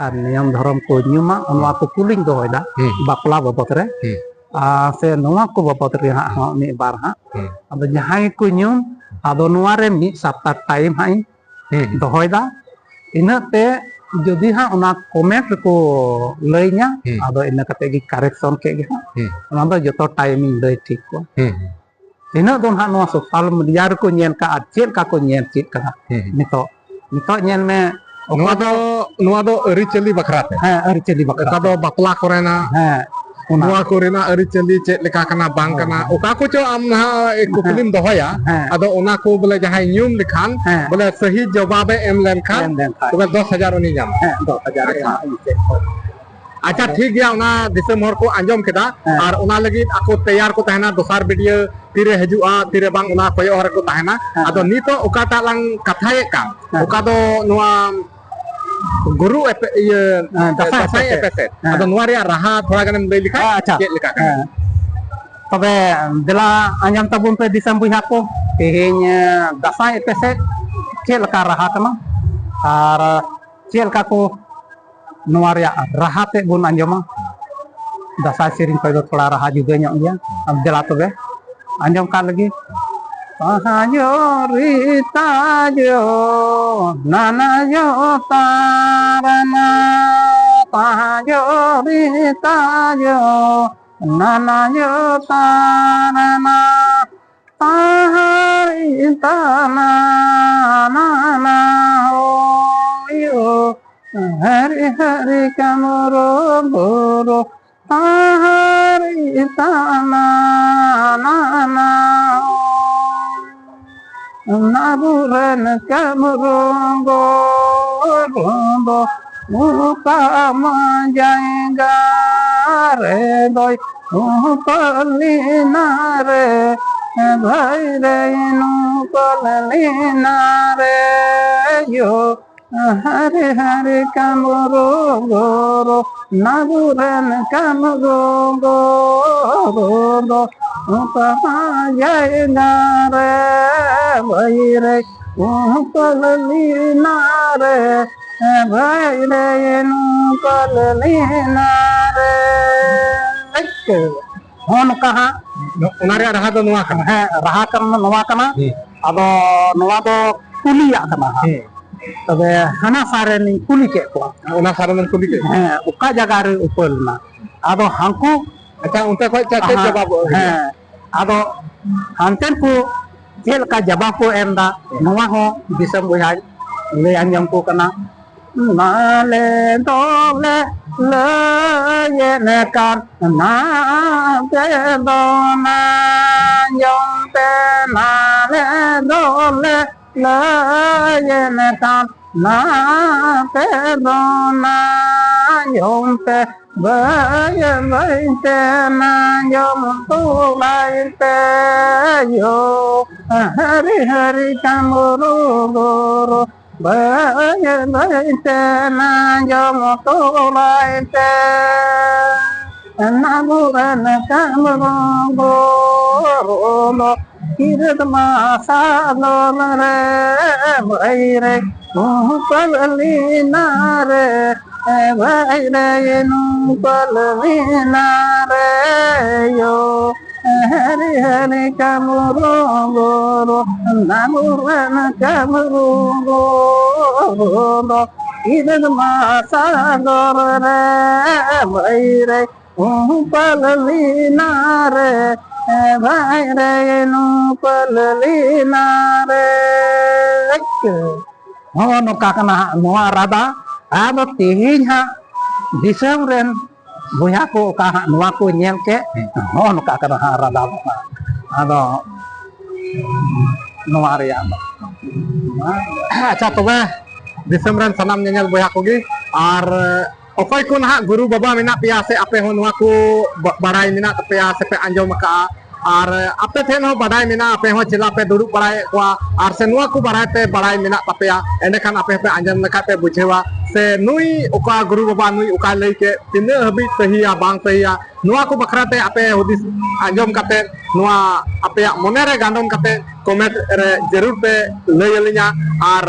ᱟᱨ ᱱᱤᱭᱚᱢ ᱫᱷᱚᱨᱚᱢ ᱠᱚ ᱧᱩᱢᱟ, ᱱᱚᱣᱟ ᱦᱩᱸ᱾ ᱠᱚ ᱠᱩᱞᱤᱧ ᱫᱚᱦᱚᱭᱮᱫᱟ, ᱦᱩᱸ᱾ ᱵᱟᱯᱞᱟ ᱵᱟᱵᱚᱫ ᱨᱮ, ᱦᱩᱸ᱾ ᱟᱨ ᱥᱮ ᱱᱚᱣᱟ ᱠᱚ ᱵᱟᱵᱚᱫ ᱨᱮ ᱦᱟᱸᱜ ᱦᱚᱸ ᱢᱤᱫ ᱵᱟᱨ ᱦᱟᱸᱜ᱾ ᱦᱩᱸ᱾ ᱟᱫᱚ ᱡᱟᱦᱟᱸᱭ ᱜᱮᱠᱚ ᱧᱩᱢ, ᱟᱫᱚ ᱱᱚᱣᱟ ᱨᱮ ᱢᱤᱫ ᱥᱟᱯᱛᱟ time ᱦᱟᱸᱜ ᱤᱧ ᱦᱩᱸ᱾ ᱫᱚᱦᱚᱭᱮᱫᱟ᱾ ᱤᱱᱟᱹᱜ ᱛᱮ ᱡᱩᱫᱤ ᱦᱟᱸᱜ ᱚᱱᱟ comment ᱨᱮᱠᱚ ᱞᱟᱹᱭᱟᱹᱧᱟ, ᱦᱩᱸ᱾ ᱟᱫᱚ ᱤᱱᱟᱹ ᱠᱟᱛᱮ ᱜᱮ correction ᱠᱮᱫ ᱜᱮ ᱦᱟᱸᱜ᱾ ᱦᱩᱸ᱾ ᱚᱱᱟ ᱫᱚ ᱡᱚᱛᱚ time ᱤᱧ ᱞᱟᱹᱭ ᱴᱷᱤᱠ ᱠᱚᱣᱟ᱾ ᱦᱩᱸ᱾ ᱛᱤᱱᱟᱹᱜ ᱫᱚ ᱱᱟᱦᱟᱜ ᱱᱚᱣᱟ ᱥᱳᱥᱟᱞ ᱢᱤᱰᱤᱭᱟ ᱨᱮᱠᱚ ᱧᱮᱞ ᱠᱟᱜ ᱟᱨ ᱪᱮᱫ ᱞᱮᱠᱟ ᱠᱚ ᱧᱮᱞ ᱪᱮᱫ ᱠᱟᱫᱟ᱾ ᱦᱩᱸ᱾ ᱱᱤᱛᱚᱜ, ᱱᱤᱛᱚᱜ ᱧᱮᱞ ᱢᱮ, ᱚᱠᱟ ᱱᱚᱣᱟ ᱫᱚ, ᱱᱚᱣᱟ ᱫᱚ ᱟᱹᱨᱤᱪᱟᱹᱞᱤ ᱵᱟᱠᱷᱨᱟ ᱛᱮ᱾ ᱦᱮᱸ, ᱟᱹᱨᱤᱪᱟᱹᱞᱤ ᱵᱟᱠᱷᱨᱟ ᱚᱠᱟ ᱫᱚ ᱛᱮ᱾ ᱵᱟᱯᱞᱟ ᱠᱚᱨᱮᱱᱟᱜ, ᱦᱮᱸ, ᱚᱱᱟ᱾ ᱱᱚᱣᱟ ᱠᱚᱨᱮᱱᱟᱜ ᱟᱹᱨᱤᱪᱟᱹᱞᱤ ᱪᱮᱫ ᱞᱮᱠᱟ ᱠᱟᱱᱟ, ᱵᱟᱝ ᱦᱳᱭ, ᱠᱟᱱᱟ, ᱦᱳᱭ᱾ ᱚᱠᱟ ᱠᱚᱪᱚ ᱟᱢ ᱱᱟᱦᱟᱜ ᱠᱩᱠᱞᱤᱢ ᱦᱮᱸ᱾ ᱫᱚᱦᱚᱭᱟ, ᱦᱮᱸ᱾ ᱟᱫᱚ ᱚᱱᱟ ᱠᱚ ᱵᱚᱞᱮ ᱡᱟᱦᱟᱸᱭ ᱧᱩᱢ ᱞᱮᱠᱷᱟᱱ, ᱦᱮᱸ᱾ ᱵᱚᱞᱮ ᱥᱟᱹᱦᱤ ᱡᱚᱵᱟᱵᱮ ᱮᱢ ᱞᱮᱱᱠᱷᱟᱱ, ᱮᱢ ᱞᱮᱱᱠᱷᱟᱱ᱾ ᱛᱚᱵᱮ ᱫᱚᱥ ᱦᱟᱡᱟᱨ ᱩᱱᱤ ᱧᱟᱢᱟ᱾ ᱦᱮᱸ, ᱫᱚᱥ ᱦᱟᱡᱟᱨ ᱟᱪᱪᱷᱟ᱾ ᱮᱢᱟ ᱤᱧ ᱥᱮᱫ ᱠᱷᱚᱱ᱾ ᱟᱪᱪᱷᱟ, ᱟᱫᱚ ᱴᱷᱤᱠ ᱜᱮᱭᱟ, ᱚᱱᱟ ᱫᱤᱥᱚᱢ ᱦᱚᱲ ᱠᱚ ᱟᱸᱡᱚᱢ ᱠᱮᱫᱟ᱾ ᱦᱮᱸ᱾ ᱟᱨ ᱚᱱᱟ ᱞᱟᱹᱜᱤᱫ ᱟᱠᱚ ᱛᱮᱭᱟᱨ ᱠᱚ ᱛᱟᱦᱮᱱᱟ, ᱫᱚᱥᱟᱨ ᱵᱷᱤᱰᱤᱭᱳ ᱛᱤᱨᱮ ᱦᱤᱡᱩᱜᱼᱟ, ᱛᱤᱨᱮ ᱵᱟᱝ, ᱚᱱᱟ ᱠᱚᱭᱚᱜ ᱦᱚᱨ ᱨᱮᱠᱚ ᱛᱟᱦᱮᱱᱟ᱾ ᱦᱮᱸ, ᱟᱫᱚ ᱦᱮᱸ᱾ ᱱᱤᱛᱚᱜ ᱚᱠᱟᱴᱟᱜ ᱞᱟᱝ ᱠᱟᱛᱷᱟᱭᱮᱫ ᱠᱟᱱ, ᱦᱮᱸ᱾ ᱚᱠᱟ ᱫᱚ ᱱᱚᱣᱟ ᱜᱩᱨᱩ ᱮᱯᱮ-, ᱤᱭᱟᱹ, ᱦᱮᱸ, ᱫᱟᱸᱥᱟᱭ ᱫᱟᱸᱥᱟᱭ ᱮᱯᱮᱥᱮᱫ᱾ ᱮᱯᱮᱥᱮᱫ᱾ ᱦᱮᱸ᱾ ᱟᱫᱚ ᱱᱚᱣᱟ ᱨᱮᱭᱟᱜ ᱨᱟᱦᱟ ᱛᱷᱚᱲᱟ ᱜᱟᱱᱮᱢ ᱞᱟᱹᱭ ᱞᱮᱠᱷᱟᱡ ᱦᱮᱸ, ᱟᱪᱪᱷᱟ᱾ ᱪᱮᱫ ᱞᱮᱠᱟ ᱠᱟᱱᱟ? ᱦᱮᱸ᱾ ᱛᱚᱵᱮ ᱫᱮᱞᱟ ᱟᱸᱡᱚᱢ ᱛᱟᱵᱚᱱ ᱯᱮ ᱫᱤᱥᱚᱢ ᱵᱚᱭᱦᱟ ᱠᱚ, ᱛᱮᱦᱮᱧ, ᱮ, ᱫᱟᱸᱥᱟᱭ ᱮᱯᱮᱥᱮᱫ ᱪᱮᱫ ᱞᱮᱠᱟ ᱨᱟᱦᱟ ᱠᱟᱱᱟ ᱟᱨ ᱪᱮᱫ ᱞᱮᱠᱟ ᱠᱚ ᱱᱚᱣᱟ ᱨᱮᱭᱟᱜ ᱨᱟᱦᱟ ᱛᱮᱫ ᱵᱚᱱ ᱟᱸᱡᱚᱢᱟ᱾ ᱫᱟᱸᱥᱟᱭ ᱥᱮᱨᱮᱧ ᱠᱷᱚᱡ ᱫᱚ ᱛᱷᱚᱲᱟ ᱨᱟᱦᱟ ᱡᱩᱫᱟᱹ ᱧᱚᱜ ᱜᱮᱭᱟ᱾ ᱟᱨ ᱫᱮᱞᱟ ᱛᱚᱵᱮ ᱟᱸᱡᱚᱢ ᱠᱟᱜ ᱞᱟᱹᱜᱤᱫ᱾ ᱛᱟᱦᱟᱸ ᱡᱚ ᱨᱤ ᱛᱟᱡᱚ, ᱱᱟᱱᱟ ᱡᱚ ᱛᱟᱨᱟᱱᱟ, ᱛᱟᱦᱟᱸ ᱡᱚ ᱨᱤ ᱛᱟᱡᱚ, ᱱᱟᱱᱟ ᱡᱚ ᱛᱟᱨᱟᱱᱟ, ᱛᱟᱦᱟᱨᱤ ᱛᱟᱱᱟ ᱱᱟᱱᱟ ᱦᱳᱭᱳ, ᱦᱟᱹᱨᱤ ᱦᱟᱹᱨᱤ ᱠᱟᱢᱨᱳ ᱜᱳᱨᱳ, ᱛᱟᱦᱟᱨᱤ ᱛᱟᱱᱟ ᱱᱟᱱᱟ ᱦᱳᱭᱳ᱾ ᱱᱟᱵᱩᱨᱟᱱ ᱠᱟᱢᱨᱳ ᱜᱳᱨᱳ ᱫᱚ ᱚᱠᱟ ᱢᱟ ᱡᱟᱭᱜᱟ ᱨᱮ ᱫᱚᱭ ᱩᱯᱟᱹᱞᱤᱱᱟ ᱨᱮ, ᱵᱷᱟᱹᱭ ᱨᱮ ᱱᱩᱯᱟᱹᱞᱤᱱᱟ ᱨᱮ ᱭᱳ᱾ ᱦᱟᱨᱮ ᱦᱟᱨᱮ ᱠᱟᱢᱨᱳ ᱜᱳᱨᱳ, ᱱᱟᱵᱩᱨᱟᱱ ᱠᱟᱢᱨᱳ ᱜᱳᱨᱳ ᱫᱚ ᱚᱠᱟ ᱢᱟ ᱡᱟᱭᱜᱟ ᱨᱮ, ᱵᱷᱟᱹᱭ ᱨᱮ ᱩᱯᱟᱹᱞᱤᱱᱟ ᱨᱮ, ᱵᱷᱟᱹᱭ ᱨᱮ ᱩᱯᱟᱹᱞᱤᱱᱟ ᱨᱮ᱾ ᱦᱚᱸ, ᱱᱚᱝᱠᱟ ᱦᱟᱸᱜ᱾ ᱚᱱᱟ ᱨᱮᱭᱟᱜ ᱨᱟᱦᱟ ᱫᱚ ᱱᱚᱣᱟ ᱠᱟᱱᱟ᱾ ᱦᱮᱸ, ᱨᱟᱦᱟ ᱠᱟᱱᱟ, ᱱᱚᱣᱟ ᱠᱟᱱᱟ᱾ ᱦᱩᱸ᱾ ᱟᱫᱚ ᱱᱚᱣᱟ ᱫᱚ ᱠᱩᱞᱤᱭᱟᱜ ᱠᱟᱱᱟ ᱦᱟᱸᱜ᱾ ᱦᱩᱸ᱾ ᱛᱚᱵᱮ ᱦᱟᱱᱟ ᱥᱟ ᱨᱮᱱᱤᱧ ᱠᱩᱞᱤ ᱠᱮᱫ ᱠᱚᱣᱟ᱾ ᱚᱱᱟ ᱥᱟ ᱨᱮᱱᱮᱢ ᱠᱩᱞᱤ ᱠᱮᱫ ᱠᱚᱣᱟ? ᱦᱮᱸ, ᱚᱠᱟ ᱡᱟᱭᱜᱟ ᱨᱮ ᱩᱯᱟᱹᱞ ᱮᱱᱟ? ᱟᱫᱚ ᱦᱟᱱᱠᱩ ᱟᱪᱪᱷᱟ, ᱚᱱᱛᱮ ᱠᱷᱚᱡ ᱪᱮᱫ, ᱪᱮᱫ ᱦᱮᱸ, ᱡᱚᱵᱟᱵ ᱦᱤᱡᱩᱜᱼᱟ? ᱦᱮᱸ, ᱟᱫᱚ ᱦᱟᱱᱛᱮᱱ ᱠᱚ ᱪᱮᱫ ᱞᱮᱠᱟ ᱡᱟᱵᱟ ᱠᱚ ᱮᱢ ᱮᱫᱟ, ᱱᱚᱣᱟ ᱦᱚᱸ ᱫᱤᱥᱚᱢ ᱵᱚᱭᱦᱟᱧ ᱞᱟᱹᱭ ᱟᱸᱡᱚᱢ ᱠᱚ ᱠᱟᱱᱟ᱾ ᱱᱟᱞᱮ ᱫᱚᱞᱮ ᱞᱟᱹᱭᱮᱫ ᱠᱟᱱ, ᱱᱟᱯᱮ ᱫᱚ ᱱᱟᱧᱡᱚᱢ ᱯᱮ, ᱱᱟᱞᱮ ᱫᱚᱞᱮ ᱞᱟᱹᱭᱮᱫ ᱠᱟᱱ, ᱱᱟᱯᱮ ᱫᱚ ᱱᱟᱧᱡᱚᱢ ᱯᱮ, ᱵᱟᱹᱭ ᱵᱟᱹᱭ ᱛᱮ ᱱᱟᱧᱡᱚᱢ ᱛᱩᱞᱟᱭ ᱯᱮ ᱭᱳ᱾ ᱦᱟᱹᱨᱤ ᱦᱟᱹᱨᱤ ᱪᱟᱸᱫᱳ ᱨᱩ ᱜᱳᱨᱳ, ᱵᱟᱹᱭ ᱵᱟᱹᱭ ᱛᱮ ᱱᱟᱧᱡᱚᱢ ᱛᱩᱞᱟᱭ ᱯᱮ᱾ ᱱᱟᱵᱩᱨᱟᱱ ᱪᱟᱸᱫᱳ ᱜᱳᱨᱳ ᱫᱚ ᱠᱤᱨᱟᱹᱛ ᱢᱟᱥᱟ ᱫᱚᱞ ᱨᱮ ᱵᱟᱹᱭ ᱨᱮ ᱩᱯᱟᱹᱞ ᱞᱤᱱᱟ ᱨᱮ, ᱵᱟᱹᱭ ᱨᱮ ᱩᱯᱟᱹᱞ ᱞᱤᱱᱟ ᱨᱮ ᱭᱳ᱾ ᱦᱟᱹᱨᱤ ᱦᱟᱹᱨᱤ ᱪᱟᱢᱨᱩ ᱜᱳᱨᱳ, ᱱᱟᱢᱩᱨᱟᱱ ᱪᱟᱢᱨᱩ ᱜᱳᱨᱳ ᱫᱚ ᱤᱨᱟᱹᱞ ᱢᱟᱥᱟ ᱫᱚᱞ ᱨᱮ ᱵᱟᱹᱭ ᱨᱮ ᱩᱯᱟᱹᱞ ᱞᱤᱱᱟ ᱨᱮ, ᱵᱟᱹᱭ ᱨᱮ ᱩᱯᱟᱹᱞ ᱞᱤᱱᱟ ᱨᱮ᱾ ᱱᱚᱜᱼᱚ ᱱᱚᱝᱠᱟ ᱠᱟᱱᱟ ᱦᱟᱸᱜ ᱱᱚᱣᱟ ᱨᱟᱫᱟ᱾ ᱟᱫᱚ ᱛᱮᱦᱮᱧ ᱦᱟᱸᱜ ᱫᱤᱥᱚᱢ ᱨᱮᱱ ᱵᱚᱭᱦᱟ ᱠᱚ ᱚᱠᱟ ᱦᱟᱸᱜ ᱱᱚᱣᱟ ᱠᱚ ᱧᱮᱞ ᱠᱮᱫ, ᱱᱚᱜᱼᱚ ᱱᱚᱝᱠᱟ ᱠᱟᱱᱟ ᱦᱟᱸᱜ ᱨᱟᱫᱟ ᱫᱚ ᱦᱟᱸᱜ᱾ ᱟᱫᱚ ᱱᱚᱣᱟ ᱨᱮᱭᱟᱜ ᱫᱚ᱾ ᱟᱪᱪᱷᱟ, ᱛᱚᱵᱮ ᱫᱤᱥᱚᱢ ᱨᱮᱱ ᱥᱟᱱᱟᱢ ᱧᱮᱧᱮᱞ ᱵᱚᱭᱦᱟ ᱠᱚᱜᱮ, ᱟᱨ ᱚᱠᱚᱭ ᱠᱚ ᱱᱟᱦᱟᱜ ᱜᱩᱨᱩ ᱵᱟᱵᱟ ᱢᱮᱱᱟᱜ ᱯᱮᱭᱟ, ᱥᱮ ᱟᱯᱮ ᱦᱚᱸ ᱱᱚᱣᱟ ᱠᱚ ᱵᱟ-, ᱵᱟᱲᱟᱭ ᱢᱮᱱᱟᱜ ᱛᱟᱯᱮᱭᱟ, ᱥᱮ ᱯᱮ ᱟᱸᱡᱚᱢ ᱟᱠᱟᱜᱼᱟ, ᱟᱨ ᱟᱯᱮ ᱴᱷᱮᱱ ᱦᱚᱸ ᱵᱟᱰᱟᱭ ᱢᱮᱱᱟᱜᱼᱟ, ᱟᱯᱮ ᱦᱚᱸ ᱪᱮᱞᱟ ᱯᱮ ᱫᱩᱲᱩᱵ ᱵᱟᱲᱟᱭᱮᱫ ᱠᱚᱣᱟ, ᱟᱨ ᱥᱮ ᱱᱚᱣᱟ ᱠᱚ ᱵᱟᱲᱟᱭ ᱛᱮ ᱵᱟᱲᱟᱭ ᱢᱮᱱᱟᱜ ᱛᱟᱯᱮᱭᱟ, ᱮᱸᱰᱮᱠᱷᱟᱱ ᱟᱯᱮ ᱦᱚᱸᱯᱮ ᱟᱸᱡᱚᱢ ᱞᱮᱠᱷᱟᱡ ᱯᱮ ᱵᱩᱡᱷᱟᱹᱣᱟ, ᱥᱮ ᱱᱩᱭ ᱚᱠᱟ ᱜᱩᱨᱩ ᱵᱟᱵᱟ ᱱᱩᱭ ᱚᱠᱟᱭ ᱞᱟᱹᱭ ᱠᱮᱫ, ᱛᱤᱱᱟᱹᱜ ᱦᱟᱹᱵᱤᱡ ᱥᱟᱹᱦᱤᱭᱟ ᱵᱟᱝ ᱥᱟᱹᱦᱤᱭᱟ, ᱱᱚᱣᱟ ᱠᱚ ᱵᱟᱠᱷᱨᱟ ᱛᱮ ᱟᱯᱮ ᱦᱩᱫᱤᱥ ᱟᱸᱡᱚᱢ ᱠᱟᱛᱮ ᱱᱚᱣᱟ ᱟᱯᱮᱭᱟᱜ ᱢᱚᱱᱮ ᱨᱮ ᱜᱟᱱᱰᱚᱱ ᱠᱟᱛᱮ comment ᱨᱮ ᱡᱟᱹᱨᱩᱲ ᱯᱮ ᱞᱟᱹᱭ ᱟᱹᱞᱤᱧᱟ᱾ ᱟᱨ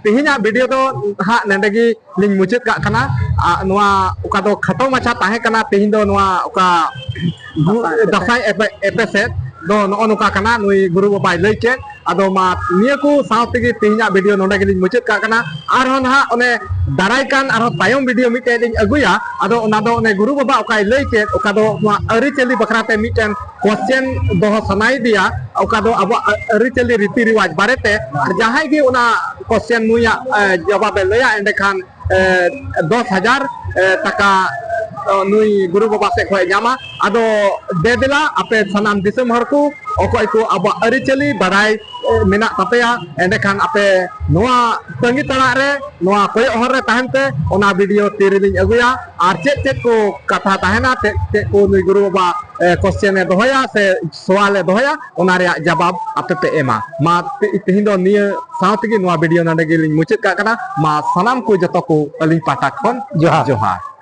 ᱛᱮᱦᱮᱧᱟᱜ video ᱫᱚ ᱦᱟᱸᱜ ᱱᱚᱰᱮ ᱜᱮ ᱞᱤᱧ ᱢᱩᱪᱟᱹᱫ ᱠᱟᱜ ᱠᱟᱱᱟ᱾ ᱟᱨ ᱱᱚᱣᱟ ᱚᱠᱟ ᱫᱚ ᱠᱷᱟᱴᱚ ᱢᱟᱪᱷᱟ ᱛᱟᱦᱮᱸ ᱠᱟᱱᱟ, ᱛᱮᱦᱮᱧ ᱫᱚ ᱱᱚᱣᱟ ᱚᱠᱟ ᱫᱟᱸᱥᱟᱭ ᱮᱯᱮ-, ᱮᱯᱮᱥᱮᱫ ᱫᱚ ᱱᱚᱜᱼᱚ ᱱᱚᱝᱠᱟ ᱠᱟᱱᱟ, ᱱᱩᱭ ᱜᱩᱨᱩ ᱵᱟᱵᱟᱭ ᱞᱟᱹᱭ ᱠᱮᱫ᱾ ᱟᱫᱚ ᱢᱟ ᱱᱤᱭᱟᱹ ᱠᱚ ᱥᱟᱶ ᱛᱮᱜᱮ ᱛᱮᱦᱮᱧᱟᱜ video ᱱᱚᱰᱮ ᱜᱮᱞᱤᱧ ᱢᱩᱪᱟᱹᱫ ᱠᱟᱜ ᱠᱟᱱᱟ᱾ ᱟᱨᱦᱚᱸ ᱱᱟᱦᱟᱜ ᱚᱱᱮ ᱫᱟᱨᱟᱭ ᱠᱟᱱ ᱟᱨᱦᱚᱸ ᱛᱟᱭᱚᱢ ᱵᱷᱤᱰᱤᱭᱳ ᱢᱤᱫᱴᱮᱡ ᱞᱤᱧ ᱟᱹᱜᱩᱭᱟ᱾ ᱟᱫᱚ ᱚᱱᱟ ᱫᱚ ᱚᱱᱮ ᱜᱩᱨᱩ ᱵᱟᱵᱟ ᱚᱠᱟᱭ ᱞᱟᱹᱭ ᱠᱮᱫ, ᱚᱠᱟ ᱫᱚ ᱱᱚᱣᱟ ᱟᱹᱨᱤᱪᱟᱹᱞᱤ ᱵᱟᱠᱷᱨᱟ ᱛᱮ ᱢᱤᱫᱴᱮᱱ ᱠᱚᱥᱪᱮᱱ ᱫᱚᱦᱚ ᱥᱟᱱᱟᱭᱮᱫᱮᱭᱟ, ᱚᱠᱟ ᱫᱚ ᱟᱵᱚᱣᱟᱜ ᱟ-, ᱟᱹᱨᱤᱪᱟᱹᱞᱤ ᱨᱤᱛᱤ ᱨᱮᱣᱟᱡᱽ ᱵᱟᱨᱮᱛᱮ᱾ ᱟᱨ ᱡᱟᱦᱟᱸᱭ ᱜᱮ ᱚᱱᱟ ᱠᱚᱥᱪᱮᱱ ᱱᱩᱭᱟᱜ, ᱮ, ᱡᱚᱵᱟᱵᱮ ᱞᱟᱹᱭᱟ, ᱮᱸᱰᱮᱠᱷᱟᱱ, ᱮ, ᱫᱚᱥ ᱦᱟᱡᱟᱨ, ᱮ, ᱴᱟᱠᱟ, ᱮ, ᱱᱩᱭ ᱜᱩᱨᱩ ᱵᱟᱵᱟ ᱥᱮᱫ ᱠᱷᱚᱱ ᱧᱟᱢᱟ᱾ ᱟᱫᱚ ᱫᱮ ᱫᱮᱞᱟ ᱟᱯᱮ ᱥᱟᱱᱟᱢ ᱫᱤᱥᱚᱢ ᱦᱚᱲ ᱠᱚ, ᱚᱠᱚᱭ ᱠᱚ ᱟᱵᱚᱣᱟᱜ ᱟᱹᱨᱤᱪᱟᱹᱞᱤ ᱵᱟᱰᱟᱭ, ᱮ, ᱢᱮᱱᱟᱜ ᱛᱟᱯᱮᱭᱟ, ᱮᱸᱰᱮᱠᱷᱟᱱ ᱟᱯᱮ ᱱᱚᱣᱟ ᱛᱟᱺᱜᱤ ᱛᱟᱲᱟᱜ ᱨᱮ, ᱱᱚᱣᱟ ᱠᱚᱭᱚᱜ ᱦᱚᱨ ᱨᱮ ᱛᱟᱦᱮᱱ ᱯᱮ᱾ ᱚᱱᱟ ᱵᱷᱤᱰᱤᱭᱳ ᱛᱤᱨᱮᱞᱤᱧ ᱟᱹᱜᱩᱭᱟ, ᱟᱨ ᱪᱮᱫ ᱪᱮᱫ ᱠᱚ ᱠᱟᱛᱷᱟ ᱛᱟᱦᱮᱱᱟ, ᱪᱮᱫ ᱪᱮᱫ ᱠᱚ ᱱᱩᱭ ᱜᱩᱨᱩ ᱵᱟᱵᱟ, ᱮ, ᱠᱚᱥᱪᱮᱱ ᱮ ᱫᱚᱦᱚᱭᱟ ᱥᱮ ᱥᱚᱣᱟᱞ ᱮ ᱫᱚᱦᱚᱭᱟ, ᱚᱱᱟ ᱨᱮᱭᱟᱜ ᱡᱟᱵᱟᱵ ᱟᱯᱮ ᱯᱮ ᱮᱢᱟ᱾ ᱢᱟ ᱛᱮ-, ᱛᱮᱦᱮᱧ ᱫᱚ ᱱᱤᱭᱟᱹ ᱥᱟᱶ ᱛᱮᱜᱮ ᱱᱚᱣᱟ ᱵᱷᱤᱰᱤᱭᱳ ᱱᱚᱰᱮ ᱜᱮᱞᱤᱧ ᱢᱩᱪᱟᱹᱫ ᱠᱟᱜ ᱠᱟᱱᱟ᱾ ᱢᱟ ᱥᱟᱱᱟᱢ ᱠᱚ ᱡᱚᱛᱚ ᱠᱚ ᱟᱹᱞᱤᱧ ᱯᱟᱦᱴᱟ ᱠᱷᱚᱱ ᱡᱚᱦᱟᱨ᱾ ᱡᱚᱦᱟᱨ᱾